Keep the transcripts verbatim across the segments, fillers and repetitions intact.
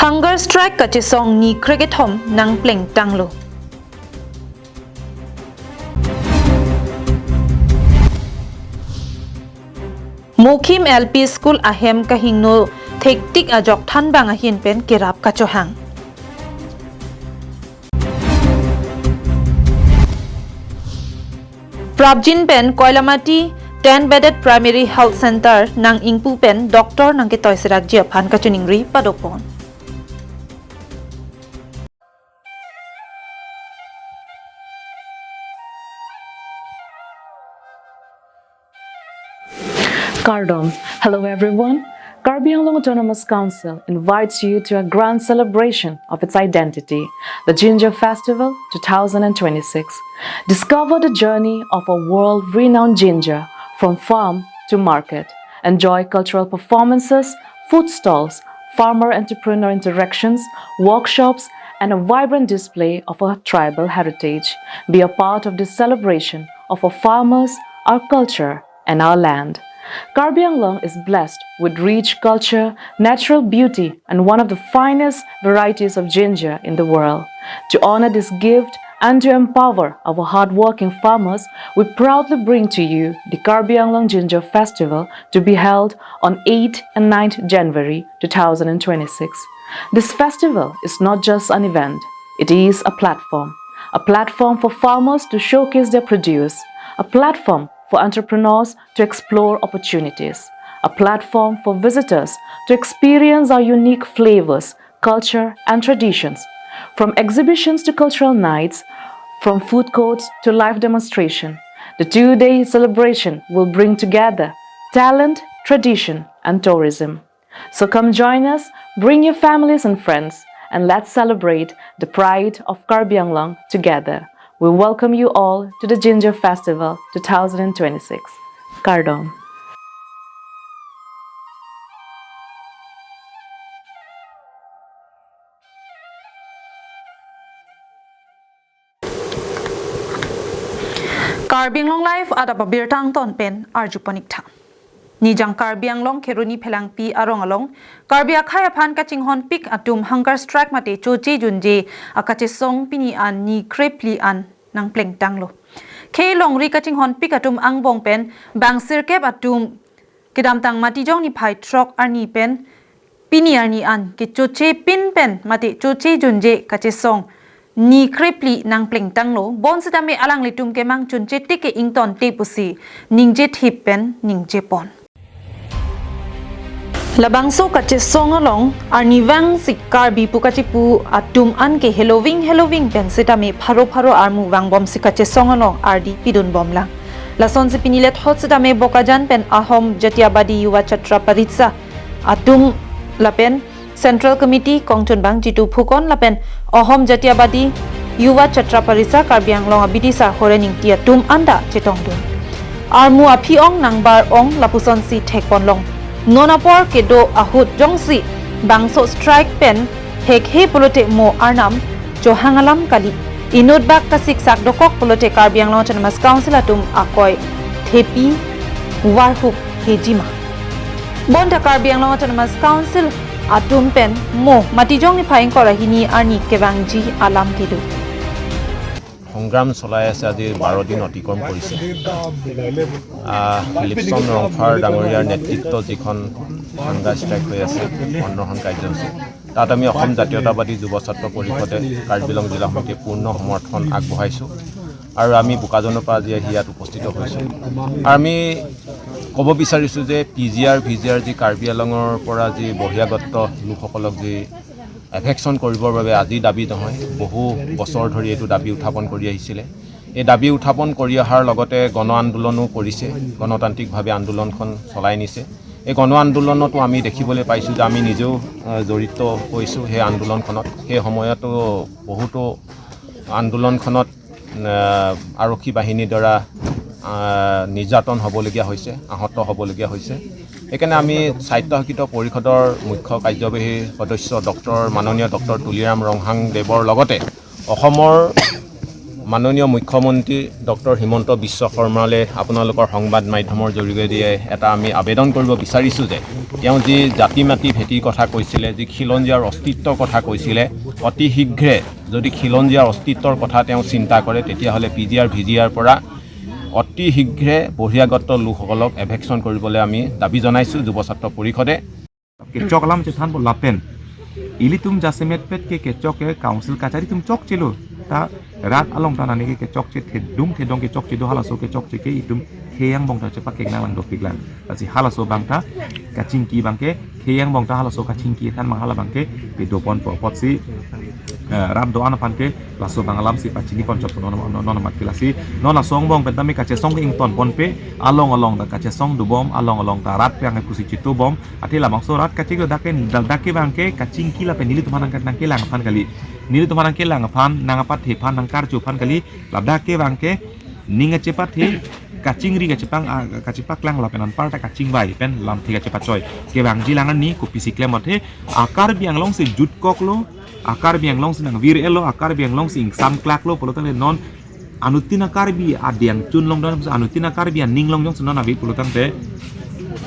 Hunger strike kachesong ni krekethom nangplengtanglo. Mokhim L P School ahem kahingno thektik ajok thanbang ahin pen kerap kachohang. Prapjin pen Koilamati ten bedded Primary Health Center nang ingpu pen doctor nangketoi serakji aphan kachiningri padopon. Kardom. Hello everyone. Karbi Anglong Autonomous Council invites you to a grand celebration of its identity, the Jinja Festival two thousand twenty-six. Discover the journey of a world-renowned Jinja from farm to market. Enjoy cultural performances, food stalls, farmer-entrepreneur interactions, workshops, and a vibrant display of our tribal heritage. Be a part of this celebration of our farmers, our culture, and our land. Karbi Anglong is blessed with rich culture, natural beauty, and one of the finest varieties of jinja in the world. To honor this gift and to empower our hardworking farmers, we proudly bring to you the Karbi Anglong Jinja Festival, to be held on eighth and ninth January two thousand twenty-six. This festival is not just an event, it is a platform. A platform for farmers to showcase their produce, a platform for entrepreneurs to explore opportunities, a platform for visitors to experience our unique flavors, culture, and traditions. From exhibitions to cultural nights, from food courts to live demonstration, the two-day celebration will bring together talent, tradition, and tourism. So come join us, bring your families and friends, and let's celebrate the pride of Karbi Anglong together. We welcome you all to the Jinja Festival two thousand twenty-six. Kardom. Karbi Anglong Live adap abirta angton pen arjupon ik tha. Nijang Karbi Anglong Kheroni Phelangpi arong along Karbi akhei aphan kachinghonpik atum hunger strike mate choche junje akachesong pini an ni krephli an nangplengtanglo. Khei longri kachinghonpik atum angbong pen bang sirkep atum kedamtang Matijong niphai throk arni pen pini arni an kechoche pin pen mate choche junje kachesong ni krephli nangplengtanglo, bonsitame alanglitum kemang chunche tik ke ingtonte pusi ningje thip pen ningjepon. Labangso kachesong along arnivang si Karbi pu kachipu atum an ke heloving heloving pen sitame pharo pharo armu vangbomsi kachesong along ardi pidunbomlang. Lasonsi pini lethot sitame Bokajan pen Ahom Jatiabadi Yuva Chhatra Parisa atum lapen Central Committee kongchunbang Jitu Phukon lapen Ahom Jatiabadi Yuva Chhatra Parisa Karbi Anglong abidisar Horen Ingti atum anta chetongdun. Armu aphi-ong nangbar-ong lapusonsi thekponlong. Non apor kedo ahut jongsi bangso strike pen hekhe pulote mo arnam chohang alam kali. Inut bak kasiksak dokok pulote Karbi Anglong Autonomous Council atum akoi thepi varhup hejima. Bonta Karbi Anglong Autonomous Council atum pen mo Matijong niphai ingkoi ra hini arni kevangji alam kedo. সংগ্ৰাম চলাই আছে, আজি বাৰ দিন অতিক্ৰম কৰিছে। আহ, লিপচন ৰংফাৰ ডাঙৰীয়াৰ নেতৃত্বত যিখন হাংগাৰ ষ্ট্ৰাইক হৈ আছে, অনশন কাৰ্যসূচী, তাত আমি অসম জাতীয়তাবাদী যুৱ ছাত্ৰ পৰিষদে কাৰ্বি আংলং জিলা সমিতিয়ে পূৰ্ণ সমৰ্থন আগবঢ়াইছোঁ আৰু আমি বোকাজানৰ পৰা আজি আহি ইয়াত উপস্থিত হৈছোঁ। আৰু আমি ক'ব বিচাৰিছোঁ যে পি জি আৰ, ভি জি আৰ যি কাৰ্বি আংলঙৰ পৰা যি বহিৰাগত লোকসকলক যি এভেকশ্যন কৰিবৰ বাবে আজি দাবী নহয়, বহু বছৰ ধৰি এইটো দাবী উত্থাপন কৰি আহিছিলে। এই দাবী উত্থাপন কৰি অহাৰ লগতে গণ আন্দোলনো কৰিছে, গণতান্ত্ৰিকভাৱে আন্দোলনখন চলাই নিছে। এই গণ আন্দোলনতো আমি দেখিবলৈ পাইছোঁ যে আমি নিজেও, আহ, জড়িত হৈছোঁ সেই আন্দোলনখনত। সেই সময়তো বহুতো আন্দোলনখনত, আহ, আৰক্ষী বাহিনীৰ দ্বাৰা, আহ, নিৰ্যাতন হ'বলগীয়া হৈছে, আহত হ'বলগীয়া হৈছে। সেইকাৰণে আমি স্বায়ত্তশাসিত পৰিষদৰ মুখ্য কাৰ্যবাহী সদস্য ডক্টৰ, মাননীয় ডক্টৰ তুলিৰাম ৰংহাং দেৱৰ লগতে অসমৰ মাননীয় মুখ্যমন্ত্ৰী ডক্টৰ হিমন্ত বিশ্ব শৰ্মালৈ আপোনালোকৰ সংবাদ মাধ্যমৰ জৰিয়তে এটা আমি আবেদন কৰিব বিচাৰিছোঁ যে তেওঁ যি জাতি মাটি ভেটিৰ কথা কৈছিলে, যি খিলঞ্জীয়াৰ অস্তিত্বৰ কথা কৈছিলে, অতি শীঘ্ৰে যদি খিলঞ্জীয়াৰ অস্তিত্বৰ কথা তেওঁ চিন্তা কৰে, তেতিয়াহ'লে পি জি আৰ ভি জি আৰ পৰা অতি শীঘ্ৰে বহিৰাগত লোকসকলক এভেকশ্যন কৰিবলৈ আমি দাবী জনাইছোঁ যুৱ ছাত্ৰ পৰিষদে। Kechok alam chethanpo lapen ilitum jasemet pet ke kechok ke council kachari atum chokchelo. Ta rat along ta nani ke kechokche thedung thedong kechokche do, halaso kechokche ke itum khei angbong ta chepakeng nanglang dopiklang. Lasi halaso abang ta kachingki abang ke, khei angbong ta halaso kachingki than abang hala abang ke pedoponpo apotsi, eh, rat do-an aphan ke laso abang alamsi pachiniponchotpo non, non, non amat ke. Lasi non laso angbong pen tame kachesong ke ingtonponpe, along along ta kachesong dobom, along along ta rat pen ange pusi chitobom. Athe labangso rat kachik ladak ke, ladak ke abang ke kachingki lapen nelitum aphan nangke, nangkelang aphan kali. Nelitum aphan nangkelang aphan, nangpathe aphan, nangkarju aphan kali. Ladak ke abang ke ning kachepathe, kachingri kachepang, ah, kachepaklang lapen anparta kachingvai pen lamthe kachepachoi. Kevangjilang arni kopisi klem athe, a-Karbi Anglong si jutkoklo, a-Karbi Anglong si nangvir-etlo, a-Karbi Anglong si ingsamklaklo pulo tangte non anuttin a-Karbi adeng chun longdon, anuttin a-Karbi aning long jongsi non ave pulo tangte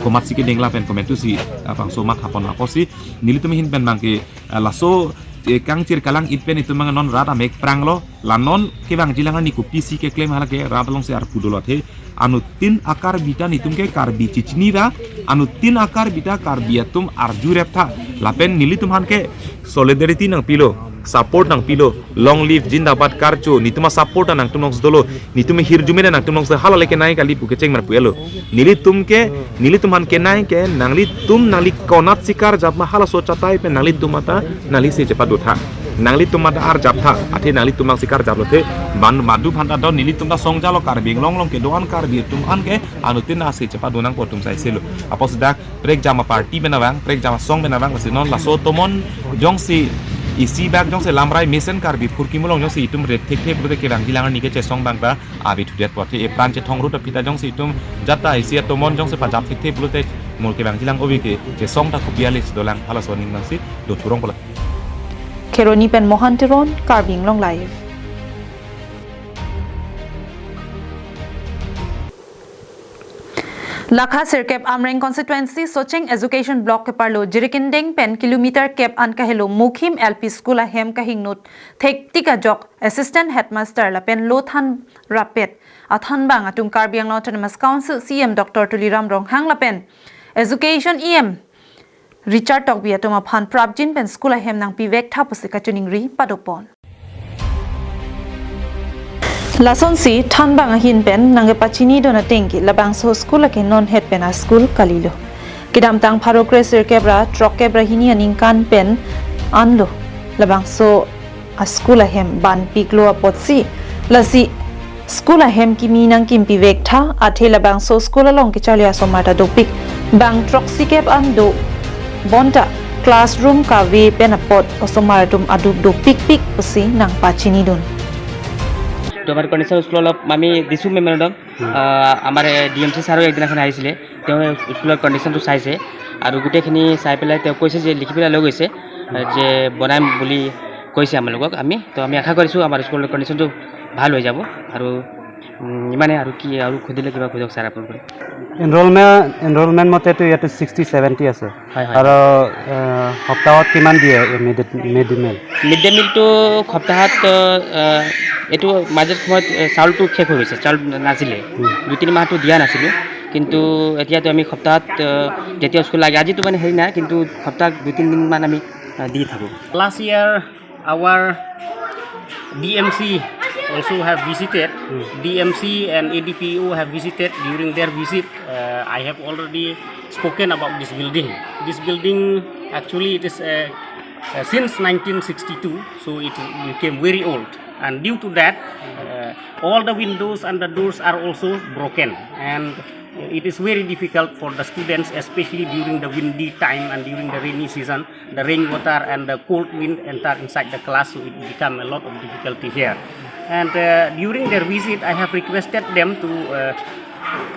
komatsi kedeng lapen komatsi, ah, bangso mathapon apotsi nelitum ahin pen abang ke, ah, laso, eh, kangchir kalang-it pen itum abang non rat amek pranglo, la non kevangjilang arni kopisi keklem hala ke rat alongsi arpu dolo athe. Anuttin a-Karbi ta nelitum ke Karbi chichinira, anuttin a-Karbi ta Karbi atum arjurep tha. Lapen nelitum aphan ke solidarity nangpilo, support nangpilo, long live Jindabad Karcho, nelitum a-support ta nangtum alongsi dolo, nelitum ahirjume ta nangtum alongsi hala le kenai kali pu kecheng mar pu-etlo. Nelitum ke, nelitum aphan kenai ke, nanglitum nangli konatsi karjap ma halaso achatai pen nanglitum ata, nanglisi chepadotha. Nanglitum ata arjaptha, athe nanglitum aksi karjaplo athe, ban madu aphan ta do, nelitum ta songjalo Karbi Anglong along kedo-an Karbi atum an ke, anuttin asi chepadonangpo atum saiselo. Apotsi dak prekjam a-party pen abang, prekjam asong pen abang, lasi non laso tomon jongsi isi bak jongsi lamrai mesen Karbi phurkimo along jongsi itum rep thekthe pulote kevangjilang arni kechesong abang ta ave thudetpo. Athe epran chethong rut aphi ta jongsi itum jata isi atomon jongsi pajap thekthe pulote mo kevangjilang ove ke chesong ta kopi ale si dolang, halaso aning abangsi do thurong pula. Kheroni pen Mohan Teron, Karbi Anglong Live. Lakha sirkep Amreng constituency Socheng Education Block keparlo Jirikindeng pen kilometer kep an kahelo Mukhim L P School ahem kahingnut thektik ajok Assistant Headmaster lapen lo than rapet athanbang atum Karbi Anglong Autonomous Council C E M Doctor Tuliram Ronghang lapen Education E M Richard Tokbi atum aphan prapjin pen school ahem nangpivek tha pusi kachiningri padopon. Lasonsi thanbang ahin pen nangkepachinidun ateng ke labangso school ake non het pen a-school kalilo. Kedamtang pharo kre sirkep ra throkkep ra hini aningkan pen anlo labangso a-school ahem banpiklo apotsi, lasi school ahem kimi nangkimpivek tha, athe labangso school along kecharli asomar ta dopik bang throksikep an do, bonta classroom kave pen apot osomar atum adup dopikpik pusi nangpachinidun. তো আমাৰ condition school অলপ আমি দিছোঁ মেমৰেণ্ডাম। আহ, আমাৰ D M C ছাৰো একদিনাখন আহিছিলে, তেওঁ স্কুলৰ কণ্ডিশ্যনটো চাইছে আৰু গোটেইখিনি চাই পেলাই তেওঁ কৈছে যে লিখি পেলাই লৈ গৈছে, আহ, যে বনাম বুলি কৈছে আমালোকক। আমি তো আমি আশা কৰিছোঁ আমাৰ স্কুলৰ কণ্ডিশ্যনটো ভাল হৈ যাব। আৰু, উম, ইমানে। আৰু কি আৰু সুধিলে কিবা সোধক ছাৰ আপোনালোকে। এনৰলমেণ্ট, এনৰলমেণ্ট মতেতো ইয়াতে ছিক্সটি ছেভেণ্টি আছে। হয়, হয়। আৰু, আহ, সপ্তাহত কিমান দিয়ে mid, mid day meal? Mid day মিলটো সপ্তাহত, আহ, এইটো মাজত সময়ত, আহ, চাউলটো শেষ হৈ গৈছে, চাউল নাছিলে। উম। দুই তিনি মাহটো দিয়া নাছিলোঁ, কিন্তু এতিয়াতো আমি সপ্তাহত, আহ, যেতিয়া স্কুল লাগে, আজিতো মানে হেৰি নাই, কিন্তু সপ্তাহত দুই তিনিদিনমান আমি, আহ, দি থাকোঁ। Last year, our D M C also have visited. Hmm. D M C and A D P O have visited. During their visit, uh, I have already spoken about this building. This building, actually, it is, uh, uh, since nineteen sixty-two, so it became very old. And due to that, uh, all the windows and the doors are also broken. And it is very difficult for the students, especially during the windy time and during the rainy season. The rainwater and the cold wind enter inside the class, so it become a lot of difficulty here. And, uh, during their visit, I have requested them to, uh,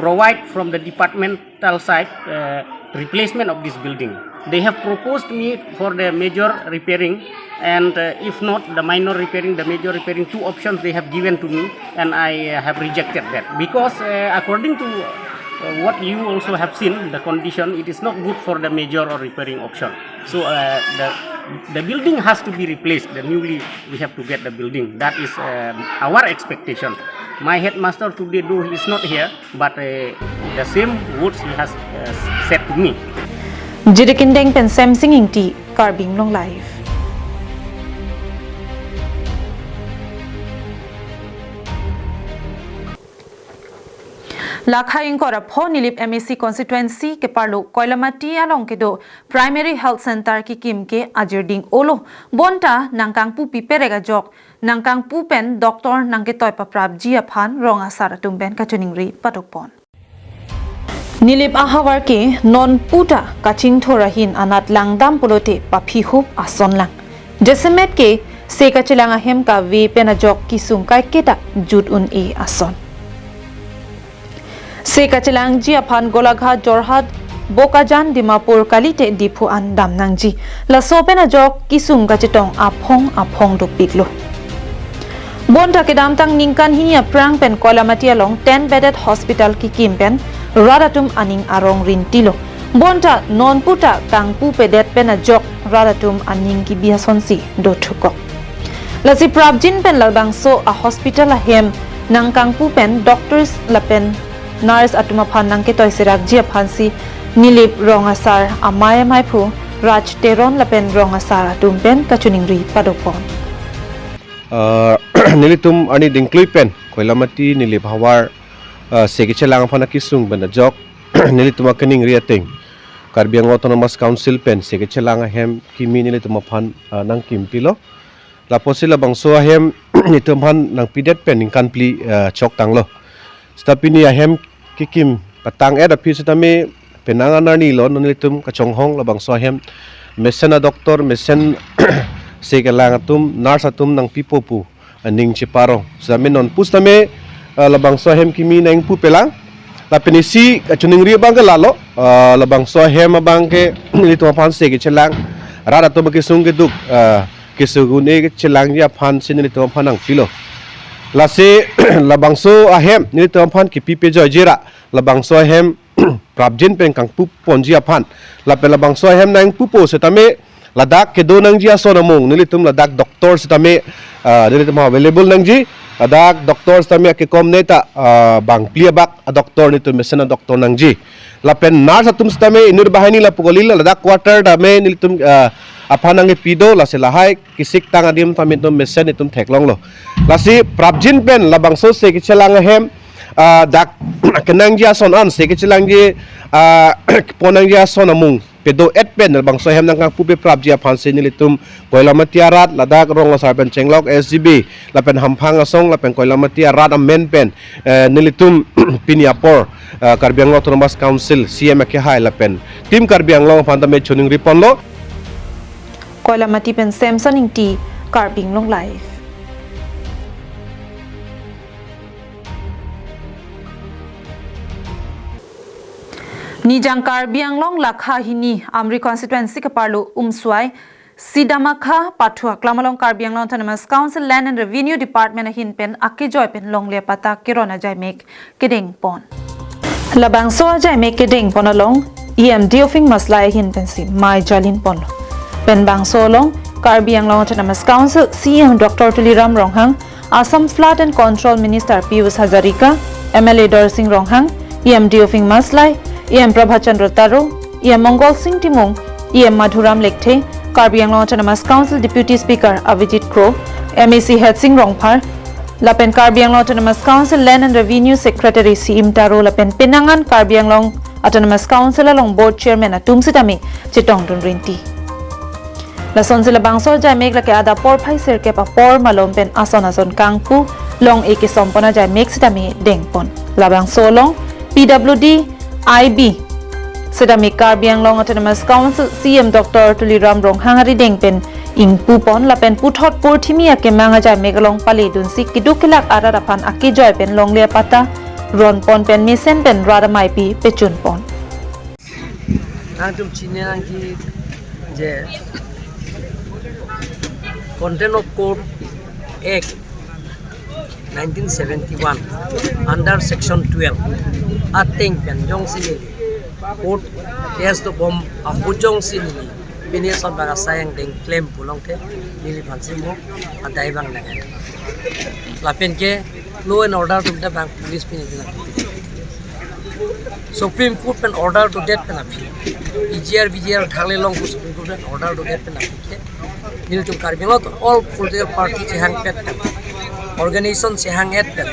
provide from the departmental side, uh, replacement of this building. They have proposed me for the major repairing, And uh, if not the minor repairing, the major repairing, two options they have given to me, and I uh, have rejected that because uh, according to uh, what you also have seen, the condition, it is not good for the major or repairing option. So uh, the the building has to be replaced. The newly we have to get the building. That is uh, our expectation. My headmaster today, though he is not here, but uh, the same words he has uh, said to me. Jirikin Deng pen Semsing Ingti, Karbi Anglong Live. Lakha ingkoi ra pho Nilip M A C constituency keparlo Koilamati along kedo Primary Health Center kekim ke ajirding olo. Bonta nangkangpu piperek ajok, nangkangpu pen doctor nangketoi paprapji aphan rong asar atum pen kachiningri padokpon. Nilip ahavar ke nonputa kachingthur ahin anat langdam pulote paphihup ason lang. Jasemet ke se kachelang ahem kave pen ajok kesung kaiketa jut un-e ason. Se kachelangji aphan Golaghat, Jorhat, Bokajan, Dimapur kalite Diphu an dam nangji. Laso pen ajok kesung kachetong aphong aphong dopiklo. Bonta kedamtang ningkan hini aphrang pen Koilamati along ten bedded hospital kekim pen rat atum aning arong rintilo. Bonta nonputa kangpupedet pen ajok rat atum aning kebi asonsi dothukok. Lasi prapjin pen labangso a hospital ahem nangkangpu pen doctors lapen nurse atum aphan nangketoi serakji aphansi Nilip rong asar amei amaiphu Raj Teron lapen rong asar atum pen kachiningri padokpon. Ah, nelitum arni dingklui pen Koilamati Nilip havar, ah, se kachelang aphan akesung pen ajok nelitum akaningri ateng Karbi Anglong Autonomous Council pen se kachelang ahem kimi nelitum aphan, ah, nangkimpilo. Lapusi labangso ahem nelitum aphan nangpidet pen ningkan phli, ah, chok tanglo. Seta pini ahem kekim patang-et aphi setame penang an arnilo, non nelitum kachonghong labangso ahem mesen a doctor, mesen se kelang atum, nurse atum nangpipo pu aning cheparong. Setame non pusitame, ah, labangso ahem kimi nangpupelang. Lapen isi kachiningri abang ke lalo, ah, labangso ahem abang ke nelitum aphan se kachelang rat atum akesung keduk, ah, kesung un-e kachelangji aphansi nelitum aphan nangpilo. Lasi labangso ahem nelitum aphan kepi pejoiji ra labangso ahem prapjin pen kangpuponji aphan. Lapen labangso ahem nangpupo setame ladak kedo nangji ason amung nelitum ladak doctor setame, ah, nelitum available nangji. Ladak doctor setame akekom neta, ah, bangphli abak a doctor nelitum mesen a doctor nangji. Lapen nurse atum setame inut banghini lapu kali, ladak quarter tame nelitum, ah, aphan nangkepi do, lasi lahai kesik tang adim tame nelitum mesen nelitum theklonglo. Lasi prapjin pen labangso se kachelang ahem, ah, dak kenangji ason an se kachelangji, ah, ponangji ason amung pedo-et pen labangso ahem nangkangpu peprapji aphansi nelitum Koilamati arat ladak rong asar pen chenglok S G B lapen hamphang asong lapen Koilamati arat amen pen, eh, nelitum pini apor, eh, Karbi Anglong Autonomous Council C M akehai lapen Team Karbi Anglong aphan tame chiningri ponlo. Koilamati pen Samson Ingti, Karbi Anglong Live. Nijang Karbi Anglong lakha hini Amri constituency keparlo Umswai, Sidamakha, Pathu aklam along Karbi Anglong Autonomous Council Land and Revenue Department ahin pen akejoi pen longle apatta keron ajaimek kedengpon. Labangso ajaimek kedengpon along E M Deophing Maslai ahin pensi mei jalinpon. Pen bangso along Karbi Anglong Autonomous Council C E M Doctor Tuliram Ronghang, Assam Flood and Control Minister Pijush Hazarika, M L A Dorsing Ronghang, E M Deophing Maslai, E M Prabhat Chandra Taro, E M Mongol Sing Timung, E M Madhuram Lekthe, Karbi Anglong Autonomous Council Deputy Speaker Avijit Kro, M A C Headsing Rongphar, lapen Karbi Anglong Autonomous Council Land and Revenue Secretary Siim Taro lapen penang an Karbi Anglong Autonomous Council along Board Chairman atum sitame chetongdun rinti. Lasonsi labangso ajaimek lake adap porphai sirkep apor malom pen ason ason kangpu long-e kesompon ajaimek sitame dengpon. Labangso along P W D, I B sitame Karbi Anglong Autonomous Council C E M Doctor Tuliram Ronghang arideng pen ingpupon lapen puthot purthimi akemang ajaimek along paledunsi keduk kelak arat aphan akejoi pen longle apatta ronpon pen mesen pen rat ameipi pechunpon. Nangtum chini nangji je. Contempt of Court Act nineteen seventy-one under section twelve ateng pen jongsi neli court case dobom aphu jongsi neli pini son bang asai angdeng klem pulote neliphan si mo adai bang nang. Lapen ke law and order atum ta bang police pini dinang. Supreme Court pen order dodet pen aphi. P G R, V G R thangle long pu Supreme Court pen order dodet pen aphi ke. Nelitum Karbi Anglong all political party chehang pet pen, organization chehang et pen,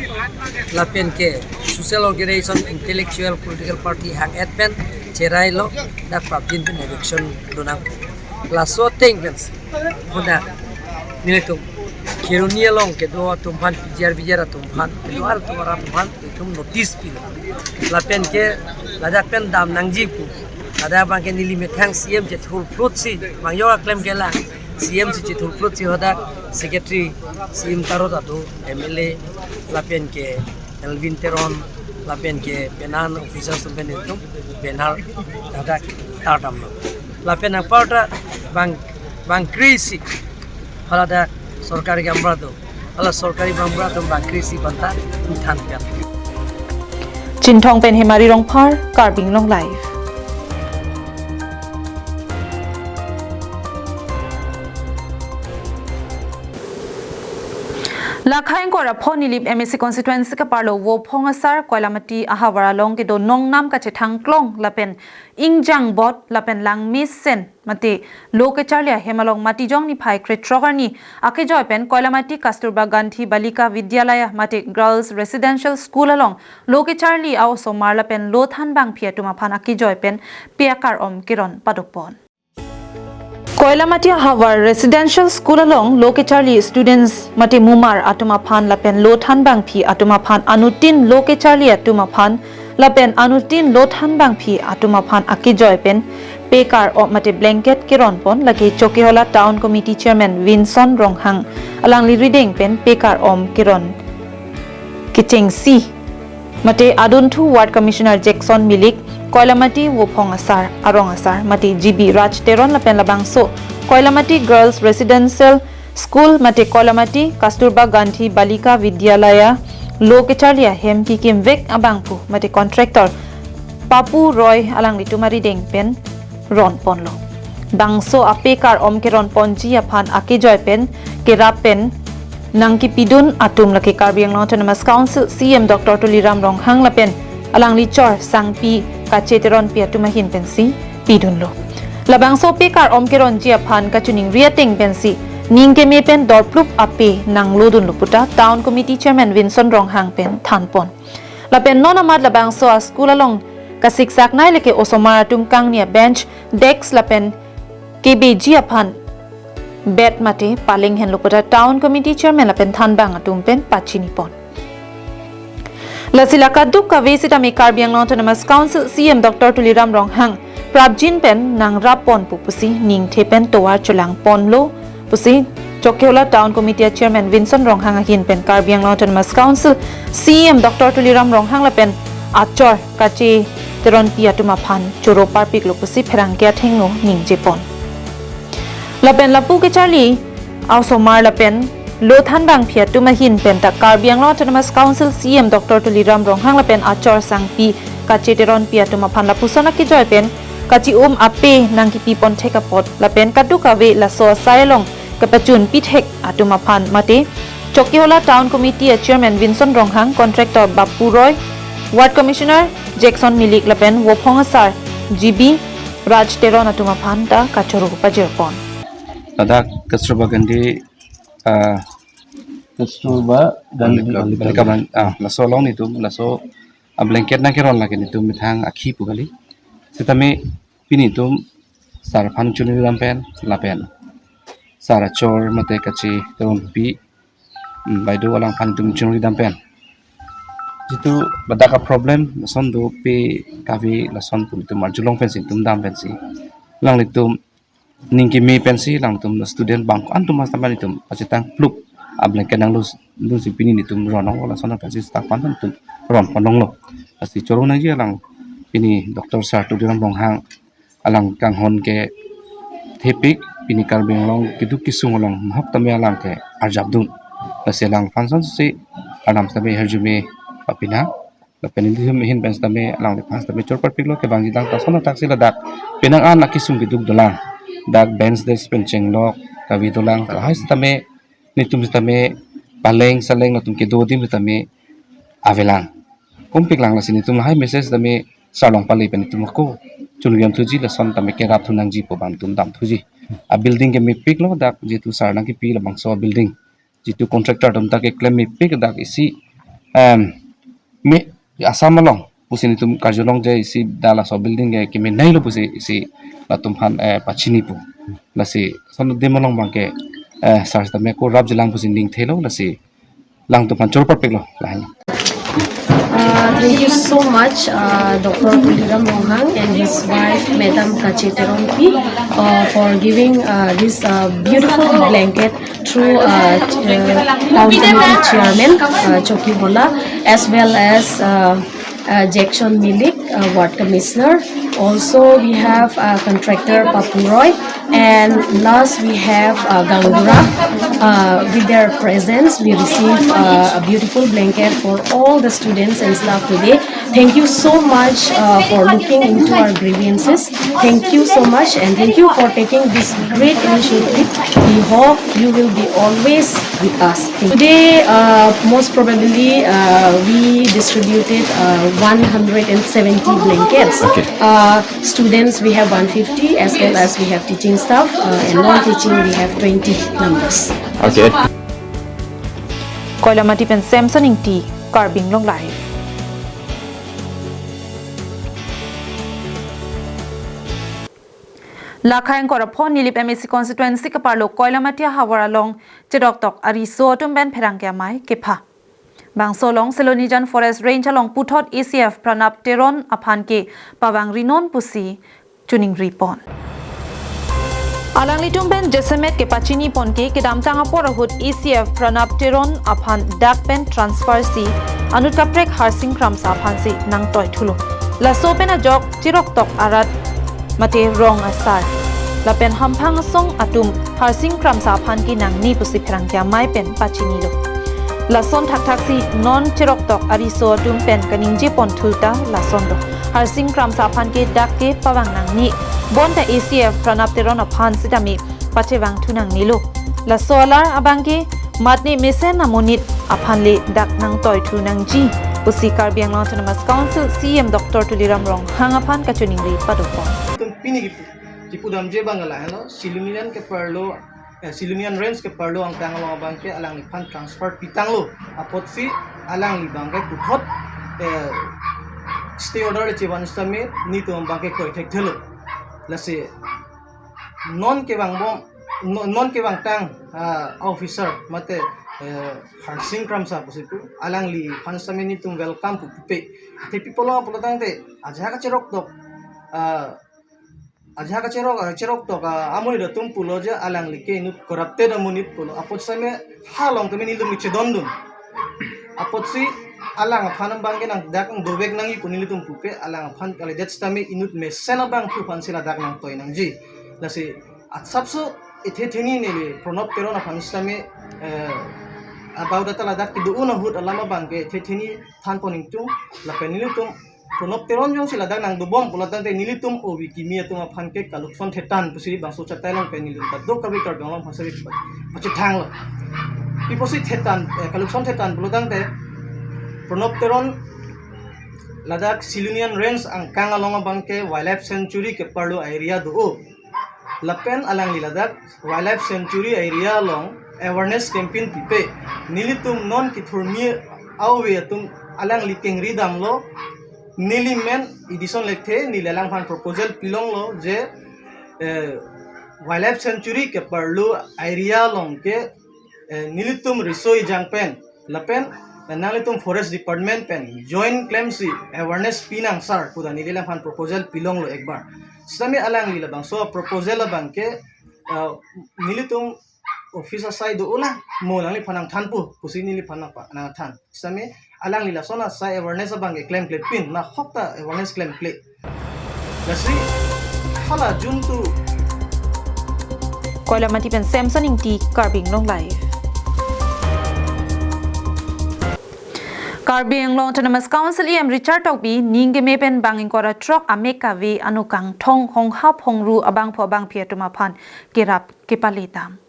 lapen ke social organization, intellectual political party hang et pen cherailo, dak prapjin pen eviction donang. Laso ateng pen si hadak nelitum Kheroni along kedo atum aphan, P G R, V G R atum aphan, kedo atum arat aphan itum notice pilo. Lapen ke ladak pen dam nangji pu, ladak bang ke neli methang C M chethurphlut si, bang yo aklem kelang, C M si chethurphlut si hadak secretary, C M tarot atu, M L A, lapen ke Elwin Teron, lapen ke penang officers atum pen itum banner hadak tardamlo. Lapen anparta bang, bang krisi, hala dak sorkari gaonbura do, hala sorkari gaonbura do bang krisi banta than pian. Chinthong pen Hemari Rongphar, Karbi Anglong Live. Lakhai ingkoi ra pho Nilip M A C constituency kaparlo Vophong Asar Koilamati ahavar along kedo nongnam kachethang klong lapen ingjang bot lapen langmesen mate lo kecharli ahem along Matijong niphai krethrok arni akejoi pen Koilamati Kasturba Gandhi Balika Vidyalaya mate Girls Residential School along lo kecharli a-osomar lapen lo thanbangpi atum aphan akejoi pen pe akar-om keron padopon. Koilamati ahavar Residential School along lo kecharli students mate mumar atum aphan lapen lo thanbangpi atum aphan anuttin lo kecharli atum aphan lapen anuttin lo thanbangpi atum aphan akejoi pen pe akar-om mate blanket keronpon lake Chokihola Town Committee Chairman Vinson Ronghang alangli rideng pen pe akar-om keron kechengsi mate adunthu Ward Commissioner Jackson Milik, Koilamati Vophong Asar, Arong Asar, mate G B Raj Teron lapen labangso Koilamati Girls Residential School mate Koilamati Kasturba Gandhi Balika Vidyalaya lo kecharli ahem kikimvek abangphu mate contractor Papu Roy alanglitum arideng pen ronponlo. Bangso ape akar-om keronponji aphan akejoi pen kerap pen nangkipidun atum lake Karbi Anglong Autonomous Council C M Doctor Tuliram Ronghang lapen alangli chor sangpi kacheteronpi atum ahin pensi pidunlo. Labangso pe akar-om keronji aphan kachiningri ateng pensi ning keme pen dorplup ape nanglodunlo puta Town Committee Chairman Vinson Ronghang pen thanpon. Lapen non amat labangso a-school along kasiksaknei lake osomar atum kangni a-bench, desk lapen kebeji aphan bed mate paleng henlo puta Town Committee Chairman lapen thanbang atum pen pachinipon. Lasi la kadokave sitame Karbi Anglong Autonomous Council C M Doctor Tuliram Ronghang prapjin pen nangrapponpo pusi ningthe pen tovar chelangponlo pusi Chokihola Town Committee a-Chairman Vinson Ronghang ahin pen Karbi Anglong Autonomous Council C M Doctor Tuliram Ronghang lapen achor kacheteronpi atum aphan choro parpiklo pusi pherangke athengno ningjepon. Lapen lapu kecharli a-osomar lapen lo thanbangpi atum ahin penta Karbi Anglong Autonomous Council C M Doctor Tuliram Ronghang lapen achor sangpi kacheteronpi atum aphan lapuson akejoi pen kachi-um ape nangkipipon thek apot lapen kadokave laso asai along kapachunpi thek atum aphan mate Chokihola Town Committee a-Chairman Vinson Ronghang, Contractor Bapu Roy, Ward Commissioner Jackson Milik lapen Vophong Asar G B Raj Teron atum aphan ta kachoro pajirpon. Ladak Kasturba Gandhi, ah, Kasturba Gandhi Balika, Balika Ban-, ah, laso along nelitum laso a-blanket nangkeron lake nelitum methang akhi pu kali. Sitame pini nelitum sar aphan chuningri dam pen lapen sar achor mate kacheteronpi, hmm, baido alangphan nelitum chuningri dam pen, jitu ladak a-problem lason dope kave lason pu nelitum arjulong pensi nelitum dam pensi alanglitum ning keme pensi alangtum student bang ko-an atum mas taman nelitum pachetang plup a-blanket nanglo, lo si pini nelitum ronong lason pensi stak pan nelitum ronponlonglo. Lasi choro nangji alang pini Doctor Sar Tuliram Ronghang alang kanghon kethepik pini Karbi Anglong keduk kesung along nahok tame alang ke arjapdun. Lasi alang aphan sonsi arnam tame hirjume papina. Lapen nelitum ahin pen tame alangliphan tame chorparpiklo, kevangji tang ta son athaksi ladak penang an akesung keduk dolang. Dak bench desk pen chenglok kave dolang, lahai tame netum tame paleng saleng latum kedo adim tame avelang. Kompiklang, lasi netum lahai message tame sarlong pale pen netum ako chunriam thuji, lason tame kerap thu nangji pu abang netum dam thuji. A building ke mepiklo, dak jitu sar nangkepi labangso building, jitu contractor atum ta keklem mepik, dak isi, em, me Assam along pusi netum karjulong je isi dak laso building ke kemenailo pusi isi latum aphan, eh, pachinipo. Lasi son adim along abang ke, eh, sar tame ako rapjilang pusi ning thelo, lasi alangtum aphan chorparpiklo lahin. Uh, thank you so much, uh, Doctor Tuliram Ronghang and his wife, Madam Kache Teronpi, uh, for giving uh, this uh, beautiful blanket through uh, ch- uh, Town Committee Chairman uh, Choki Hola, as well as uh, uh, Jackson Milik, uh, Ward Commissioner. Also, we have uh, contractor Papu Roy, and last we have uh, Gangura. Uh, with their presence, we receive uh, a beautiful blanket for all the students and staff today. Thank you so much uh, for looking into our grievances. Thank you so much, and thank you for taking this great initiative. We hope you will be always with us. Today, uh, most probably, uh, we distributed uh, one hundred seventy blankets. Okay. Uh, students, we have one fifty, as well as we have teaching staff, uh, and non-teaching, we have twenty numbers. Okay. Koilamati pen Samson Ingti, Karbi Anglong Live. Lakhai angkor aphon Nilip M A C constituency keparlo Koilamati ahavar along cheroktok ariso atum pen pherangke amei kepha. Bangso along Silonijan Forest Range along puthot A C F Pranab Teron aphan ke pavangrinon pusi choningri pon. Alanglitum pen jasemet kepachini pon ke kedamtang apor ahut A C F Pranab Teron aphan dak pen transfer si anut kaprek Harsing Kramsa aphan si nangtoi thulo. Laso pen ajok cheroktok arat mate rong asar lapen hamphang asong atum Harsing Kramsa aphan ke nangni pusi pherangke amei pen pachinilo. Lason thakthaksi non cheroktok ariso atum pen kaningje pon thu ta lasonlo. Harsing Kramsa aphan ke dak ke pavang nangni, bonta A C F Pranab Teron aphan sitame pachevang thu nangnilo. Laso alar abang ke matne mesen amonit aphan le dak nangtoi thu nangji pusi Karbi Anglong Autonomous Council C E M Doctor Tuliram Ronghang aphan kachoningri padopon. Itum pini kipu, kipudamji abang lahelo, Silonijan keparlo, eh, Silonijan Range keparlo angtang along abang ke alangliphan transfer pitanglo. Apotsi alangli abang ke puthot, eh, stay order le chevan sitame netum abang ke kroi thekthelo. Lasi non kevangbom, non, non kevangtang, ah, officer mate, eh, Harsing Kramsa pusi pu, alangliphan sitame netum welcome pu pupe. Athe pi pulo pulotangte ajahak kacheroktok, ah, ajahak kacherok, ah, cheroktok, ah, amonit atum pulo je alangli ke inut corrupted amonit pulo. Apot sitame halong tame nelitum chedondun. Apotsi alangphan abang ke nang dak nang dovek nangji pu nelitum pupe, alangphan kalidet sitame inut mesen abangphu aphan si ladak nangtoi nangji. Lasi asapso ethetheni neli Pranab Teron aphan sitame, eh, about ata ladak kedo-un ahut alam abang ke ethetheni than pon ingtung, lapen nelitum Pranab Teron jongsi ladak nangdobom pulotangte nelitum ovi kimi atum aphan ke kalukson thetan pusi bangso chatai along pen nelitum kadokave Karbi Anglong aphan sitame pachethanglo. Pi pusi thetan, eh, kalukson thetan pulotangte Pranab Teron ladak Silonijan Range angkang along abang ke Wildlife Sanctuary keparlo area do-o. Lapen alangli ladak Wildlife Sanctuary area along awareness campaign pipe. Nelitum non kethurmi aove atum alangli kengri damlo. Neli men Edison Lekthe, neli alangphan proposal pilonglo je, eh, Wildlife Sanctuary keparlo area along ke, eh, nelitum riso ejang pen lapen, eh, nanglitum Forest Department pen joint klemsi awareness pinang sar puta neli alangphan proposal pilonglo ekbar. Sitame alangli labangso proposal abang ke, eh, nelitum office asai do-o lang, mo alangliphan nangthanpo pusi neliphana pa nangthan. Sitame alangli lason asai awareness abang ke klemklepin, nahok ta awareness klemkle. Lasi hala juntu Koilamati pen Samson Ingti, Karbi Anglong Live. Karbi Anglong Autonomous Council E M Richard Tokbi ning keme pen bang ingkoi ra throk ame kave anokangthong hongha phongru abangphu abangphi atum aphan kerap kepale dam.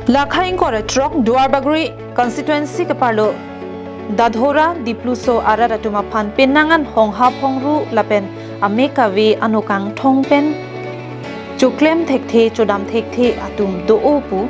Lakha ingkoi ra throk Duarbagori constituency keparlo Dadhora Dipluso arat atum aphan penang an hongha phongru lapen ame kave anokangthong pen choklem thekthe chodam thekthe atum do-o pu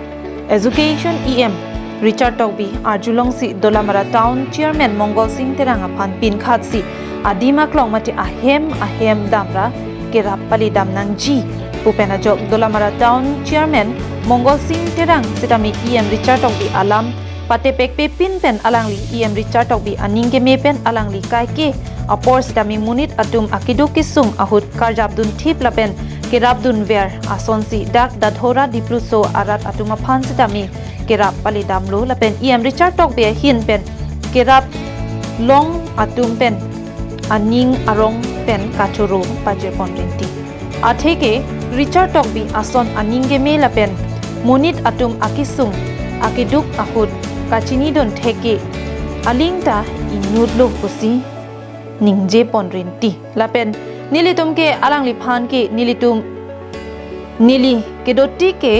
Education E M Richard Tokbi arjulongsi Dolamara Town Chairman Mongol Sing Terang aphan pinkhatsi adim aklong mate ahem ahem damra kerap pale dam nangji pu pen ajok Dolamara Town Chairman Mongol Sing Terang sitame E M Richard Tokbi alam patepekpepin pen alangli E M Richard Tokbi aning keme pen alangli kaike apor sitame monit atum akeduk kesung ahut karjapdun thip lapen kerapdunver asonsi dak Dadhora Dipluso arat atum aphan sitame kerap pale damlo lapen E M Richard Tokbi ahin pen kerap long atum pen aning arong pen kachoro pajirpon rinti. Atheke Richard Tokbi ason aning keme lapen monit atum akesung akeduk ahut kachinidun thek ke aling ta inutlo pusi ningjepon rinti. Lapen nelitum ke alangliphan ke nelitum neli kedotik ke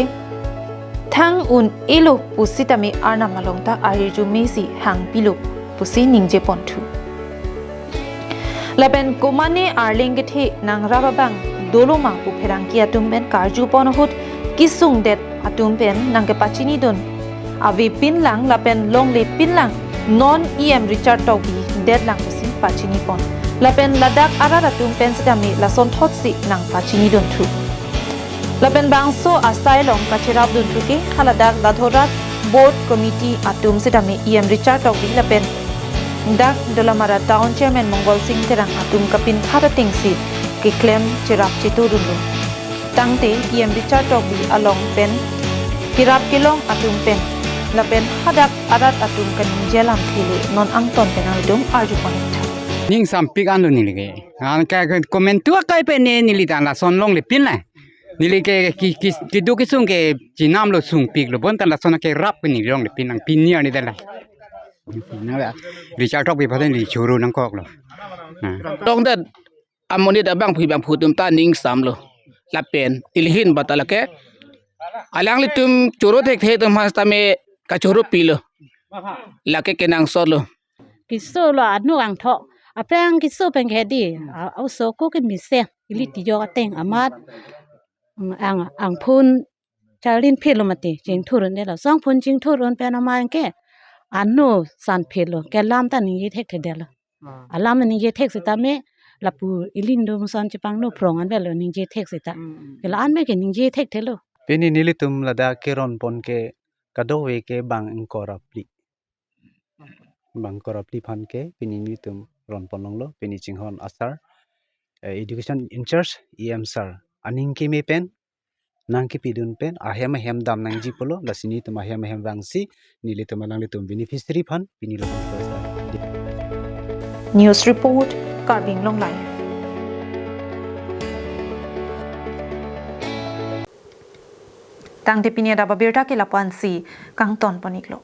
thang un-elo pusitame Arnam along ta arirjume si hangpilo pusi ningjeponthu. Lapen komane arleng kethe nangrap abang dolo ma pu pherangke atum pen karjupon ahut kesungdet atum pen nangkepachinidun avepinlang lapen longlepinlang non E M Richard Tokbi detlang pusi pachinipon. Lapen ladak arat atum pen sitame lasonthotsi nangpachinidunthu. Lapen bangso asai along kacherapdunthu ke haladak Dadhora Board Committee atum sitame E M Richard Tokbi lapen dak Dolamara Town Chairman Mongol Sing Terang atum kapinkhat atengsi keklem cherap chetodunlo. Tangte E M Richard Tokbi along pen kerap kelong atum pen lapen hadak arat atum kaningje alamthe le non angton pen nangtum arjupon tha. Ning sampik anlo neli ke. An ka, ka komentu akai pen ne neli ta lason longlepin la. Neli ke ki, ki, keduk kesung ke chinamlo sungpiklo bonta lason kerap ke neli longlepin nang pini ani dala. Richard Tokbi aphan neli choro nangkoklo. Nah. Longdet amonit abangphu bangphu atum ta ning samlo. Lapen ilihin bata lake alanglitum choro thekthe atum aphan sitame kachoro pilo. Lake kenangsotlo. Kesolo anokangthong. Aphrang keso pen ke di. A, oso ko ke mise. Ili tijok ateng amat. Mm, ang, angphun charlin phelo mati. Chingthur un detlo. Songphun chingthur un pen amat ke. Ano san phelo. Kelam ta ningje thekthedetlo. Ah. Alam ningje thek sitame lapu ilindung son chepangno phrong an velo ningje thek sita. Mm, mm. Ke la-an me ke ningje thekthelo. Pini nelitum ladak keronpon ke kadokave ke bang ingkoi ra phli. Bang ingkoi ra phli aphan ke pini nelitum ronpon longlo, pini chinghon asar, eh, education in charge E M sir aning keme pen nangkepidun pen ahem ahem dam nangji pulo, lasi nelitum ahem ahem vangsi nelitum alanglitum beneficiary aphan pini lo. News report, Karbi Anglong Live. Tangte pini adap abirta ke lapu-ansi kangtonpon-iklo.